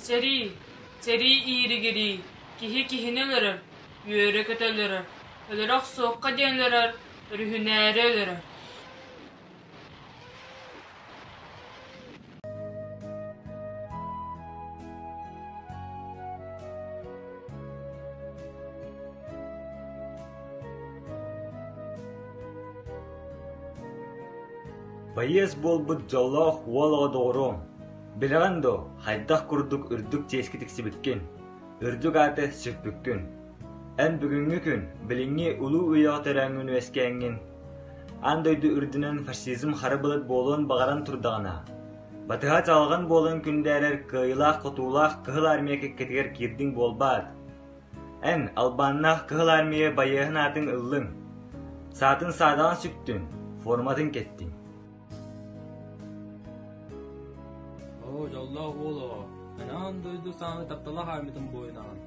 Сэрии, сэрии ииригирии, киһи киһини өлөрөр, үөрэ-көтө өлөрөр, өлөрө охсуохха диэн өлөрөр, өрүһүнээри өлөрөр. Байыас буолбут дьоллоох уол оҕо доҕоруом, билэҕин дуо, хайдах курдук үрдүк чиэскэ тиксибиккин, үрдүк ааты сүкпүккүн. Эн бүгүҥҥү күн, билиҥҥи улуу үйэҕэ төрөөҥҥүн үөскээҥҥин, аан дойду үрдүнэн фашизм хара былыт буолуон баҕаран турдаҕына, батыһа чаҕылҕан буолан күндээрэр кыайыылаах-хотуулаах Кыһыл Армия кэккэтигэр киирдиҥ буолбаат? Эн албааннаах Кыһыл Армия байыаһын аатын ыллыҥ, саатын саадаҕын сүктүн, форматын кэттиҥ. Оо, дьоллоох уол оҕо, эн аан дойду саамай тапталлаах армиятын буойунаҕын.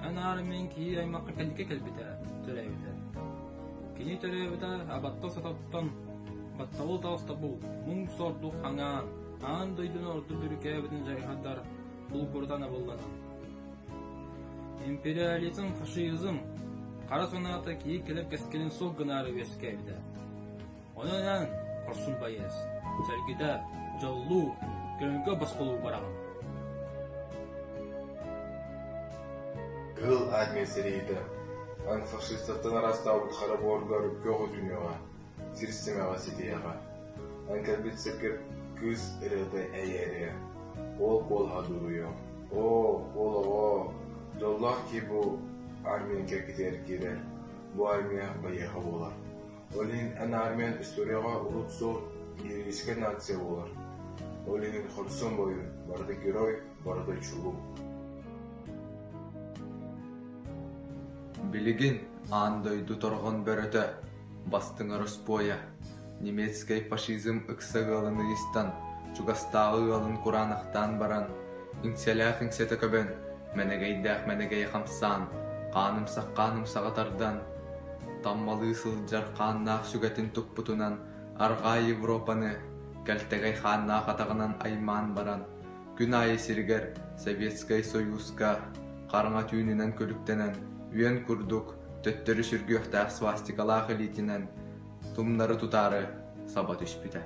Эн армияҥ киһи аймахха кэликэ кэлбитэ, төрөөбүтэ. Кини төрөөбүтэ абаттал-саталтан баттабыл таҕыстабыл, муҥ-сордук хаҥаан, аан дойдуну ордук бүрүкээбитин дьайҕардар булгурутан абылланан. Империализм, фашизм хара санаата киһи кэлэр кэскилин суох гынаары үөскээбитэ. Онон эн, хорсун байыас, сэргитэ, дьоллуу, көҥүлгэ босхолуу бараҕын. Кыһыл армия сэриитэ эн фашистартан араастаабыт хара буоргар күөх үтүнүөҕэ, сир симэҕэ ситиэҕэ. Эн кэлбит сиргэр кыыс ырыата эйээриэ, уол куолаһа дуоруйуо. Оо, уол оҕо, дьоллоох киһи бу армия кэккэтигэр киирэр, бу армия байыаха буолар. Ол иһин эн армиян историяҕа урут суох героическай нация буолар. Ол иһин хорсун буойун, барыта герой, барыта чулуу. Билигин аан дойду торҕон бөрөтө, бастыҥ ороспуойа, немецкэй фашизм ыкса ыалын ыйыстан, чугастааҕы ыалын кураанахтаан баран, иҥсэлээх иҥсэтэ көбөн, мэнэгэйдээх мэнэгэйэ хамсаан, хаанымсах хаанымсаҕа тардан, таммалыы сылдьар хааннаах сүгэтин туппутунан Арҕаа Европаны кэлтэгэй хааннаах атаҕынан аймаан баран, күн аайы сиригэр Советскай Союзка хараҥа түүнүнэн күлүктэнэн, үөн курдук төттөрү сүргүөхтээх свастикалаах илиитинэн тумнары тутаары саба түспүтэ.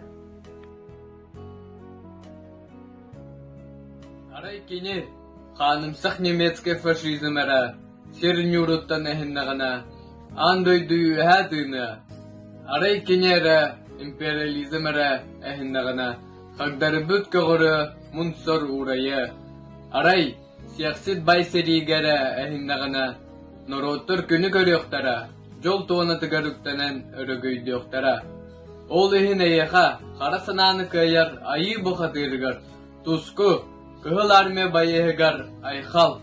Арай кини, хаанымсах немецкэй фашизм эрэ, сир ньууруттан эһиннэҕинэ, аан дойду үөһээ тыыныа. Арай кини эрэ, империализм эрэ эһиннэҕинэ, хагдарбыт көҕөрө мун-сор уурайыа. Арай, сиэхсит бай сэриигэ эрэ эһиннэҕинэ, норуоттар күнү көрүөхтэрэ, дьол туонатыгар үктэнэн өрөгөйдүөхтэрэ. Ол иһин эйиэхэ хара санааны кыайар айыы бухатыырыгар туску, Кыһыл Армия байыаһыгар айхал!